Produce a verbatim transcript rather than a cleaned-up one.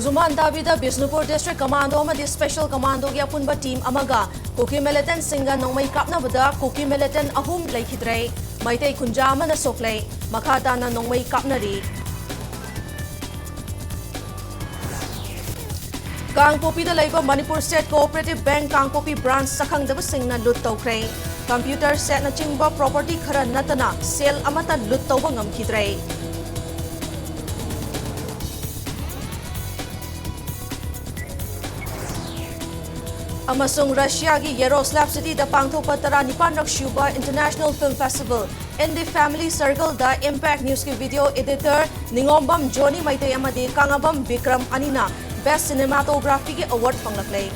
ꯖꯨꯃꯥꯟ ꯗꯥꯕꯤꯗ Bishnupur District Commando ꯑꯃꯗꯤ Special Commandoꯒꯤ ꯑꯄꯨꯟꯕ team ꯑꯃꯒ ꯀꯨꯀꯤ militantꯁꯤꯡꯒ ꯅꯣꯡꯃꯩ ꯀꯥꯞꯅꯕꯗ ꯀꯨꯀꯤ militant ꯑꯍꯨꯝ ꯂꯩꯈꯤꯗ꯭ꯔꯦ꯫ ꯃꯩꯇꯩ ꯀꯨꯟꯖꯥ ꯑꯃꯅ ꯁꯣꯛꯂꯦ꯫ ꯃꯈꯥ ꯇꯥꯅ ꯅꯣꯡꯃꯩ ꯀꯥꯞꯅꯔꯤ꯫ ꯀꯥꯡꯄꯣꯛꯄꯤꯗ ꯂꯩꯕ Manipur State Cooperative Bank ꯀꯥꯡꯄꯣꯛꯄꯤ branch ꯁꯛꯈꯪꯗꯕꯁꯤꯡꯅ loot ꯇꯧꯈ꯭ꯔꯦ꯫ Computer setꯅꯆꯤꯡꯕ property ꯈꯔ ꯅꯠꯇꯅ ꯁꯦꯜ ꯑꯃꯠꯇ loot ꯇꯧꯕ ꯉꯝꯈꯤꯗ꯭ꯔꯦ꯫ ꯑꯃꯁꯨꯡ ꯔꯁꯤꯌꯥꯒꯤ Yaroslavl cityꯗ ꯄꯥꯡꯊꯣꯛꯄ ꯇꯔꯥꯅꯤꯄꯥꯟꯔꯛ ꯁꯨꯕ International Film Festival In the Family Circleꯗ Impact Newsꯀꯤ video editor ꯅꯤꯉꯣꯝꯕꯝ ꯖꯣꯅꯤ ꯃꯩꯇꯩ ꯑꯃꯗꯤ ꯀꯥꯉꯕꯝ ꯕꯤꯀ꯭ꯔꯝ ꯑꯅꯤꯅ Best Cinematographysꯒꯤ award ꯐꯪꯂꯛꯂꯦ꯫